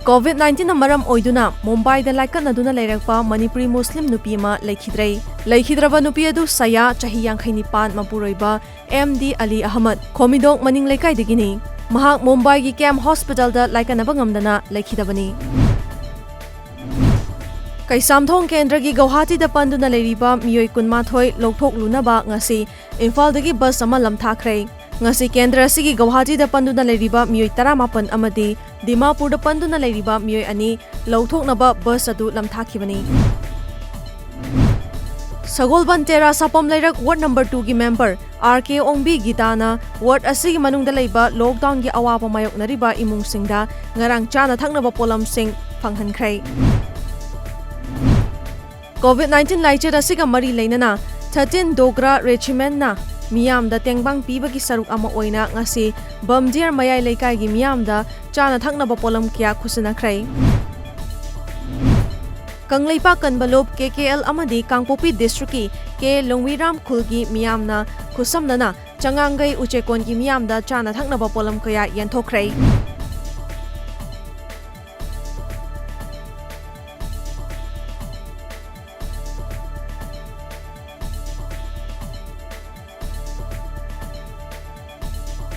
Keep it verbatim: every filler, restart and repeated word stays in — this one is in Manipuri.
COVID nineteenꯅ ꯃꯔꯝ ꯑꯣꯏꯗꯨꯅ ꯃꯨꯝꯕꯥꯏꯗ ꯂꯥꯏꯀꯠꯅꯗꯨꯅ ꯂꯩꯔꯛꯄ ꯃꯅꯤꯄꯨꯔꯤ ꯃꯨꯁꯂꯤꯝ ꯅꯨꯄꯤ ꯑꯃ ꯂꯩꯈꯤꯗ꯭ꯔꯦ꯫ ꯂꯩꯈꯤꯗ꯭ꯔꯕ ꯅꯨꯄꯤ ꯑꯗꯨ ꯁꯌꯥ, ꯆꯍꯤ ꯌꯥꯡꯈꯩ ꯅꯤꯄꯥꯟ, ꯃꯄꯨꯔꯣꯏꯕ ꯑꯦꯝ ꯗꯤ ꯑꯂꯤ ꯑꯍꯃꯗ, ꯈꯣꯃꯤꯗꯣꯡ ꯃꯅꯤꯡ ꯂꯩꯀꯥꯏꯗꯒꯤꯅꯤ꯫ ꯃꯍꯥꯛ ꯃꯨꯝꯕꯥꯏꯒꯤ ꯀꯦꯝ ꯍꯣꯁꯄꯤꯇꯥꯜꯗ ꯂꯥꯏꯀꯠꯅꯕ ꯉꯝꯗꯅ ꯂꯩꯈꯤꯗꯕꯅꯤ꯫ ꯀꯩꯁꯥꯝꯊꯣꯡ ꯀꯦꯟꯗ꯭ꯔꯒꯤ ꯒꯧꯍꯥꯇꯤꯗ ꯄꯟꯗꯨꯅ ꯂꯩꯔꯤꯕ ꯃꯤꯑꯣꯏ ꯀꯨꯟꯃꯥꯊꯣꯏ ꯂꯧꯊꯣꯛꯂꯨꯅꯕ ꯉꯁꯤ ꯏꯝꯐꯥꯜꯗꯒꯤ ꯕꯁ ꯑꯃ ꯂꯝꯊꯥꯈ꯭ꯔꯦ꯫ ꯉꯁꯤ ꯀꯦꯟꯗ꯭ꯔ ꯑꯁꯤꯒꯤ ꯒꯧꯍꯥꯇꯤꯗ ꯄꯟꯗꯨꯅ ꯂꯩꯔꯤꯕ ꯃꯤꯑꯣꯏ ꯇꯔꯥꯃꯥꯄꯟ ꯑꯃꯗꯤ ꯗꯤꯃꯥꯄꯨꯔꯗ ꯄꯟꯗꯨꯅ ꯂꯩꯔꯤꯕ ꯃꯤꯑꯣꯏ ꯑꯅꯤ ꯂꯧꯊꯣꯛꯅꯕ ꯕꯁ ꯑꯗꯨ ꯂꯝꯊꯥꯈꯤꯕꯅꯤ꯫ ꯁꯒꯣꯜꯕꯟ ꯇꯦꯔꯥ ꯁꯥꯄꯝ ꯂꯩꯔꯛ ꯋꯥꯔꯗ ꯅꯝꯕꯔ ꯇꯨꯒꯤ ꯃꯦꯝꯕꯔ ꯑꯥꯔ ꯀꯦ ꯑꯣꯡꯕꯤ ꯒꯤꯇꯥꯅ ꯋꯥꯔꯗ ꯑꯁꯤꯒꯤ ꯃꯅꯨꯡꯗ ꯂꯩꯕ ꯂꯣꯛꯗꯥꯎꯟꯒꯤ ꯑꯋꯥꯕ ꯃꯥꯌꯣꯛꯅꯔꯤꯕ ꯏꯃꯨꯡꯁꯤꯡꯗ ꯉꯔꯥꯡ ꯆꯥꯅ ꯊꯛꯅꯕ ꯄꯣꯠꯂꯝꯁꯤꯡ ꯐꯪꯍꯟꯈ꯭ꯔꯦ꯫ COVID nineteen ꯂꯥꯏꯆꯠ ꯑꯁꯤꯒ ꯃꯔꯤ ꯂꯩꯅꯅ thirteen Dogra Regimentꯅ ꯃꯤꯌꯥꯝꯗ ꯇꯦꯡꯕꯥꯡ ꯄꯤꯕꯒꯤ ꯁꯔꯨꯛ ꯑꯃ ꯑꯣꯏꯅ ꯉꯁꯤ ꯕꯝꯗꯤꯌꯔ ꯃꯌꯥꯏ ꯂꯩꯀꯥꯏꯒꯤ ꯃꯤꯌꯥꯝꯗ ꯆꯥꯅ ꯊꯛꯅꯕ ꯄꯣꯠꯂꯝ ꯀꯌꯥ ꯈꯨꯠꯁꯤꯟꯅꯈ꯭ꯔꯦ꯫ ꯀꯪꯂꯩꯄꯥꯛ ꯀꯟꯕ ꯂꯨꯞ, ꯀꯦ ꯀꯦ ꯑꯦꯜ ꯑꯃꯗꯤ ꯀꯥꯡꯄꯣꯛꯄꯤ ꯗꯤꯁꯇ꯭ꯔꯤꯛꯀꯤ ꯀꯦ ꯂꯣꯡꯋꯤꯔꯥꯝ ꯈꯨꯜꯒꯤ ꯃꯤꯌꯥꯝꯅ ꯈꯨꯠꯁꯝꯅꯅ ꯆꯉꯥꯡꯒꯩ ꯎꯆꯦꯛꯀꯣꯟꯒꯤ ꯃꯤꯌꯥꯝꯗ ꯆꯥꯅ ꯊꯛꯅꯕ ꯄꯣꯠꯂꯝ ꯀꯌꯥ ꯌꯦꯟꯊꯣꯛꯈ꯭ꯔꯦ꯫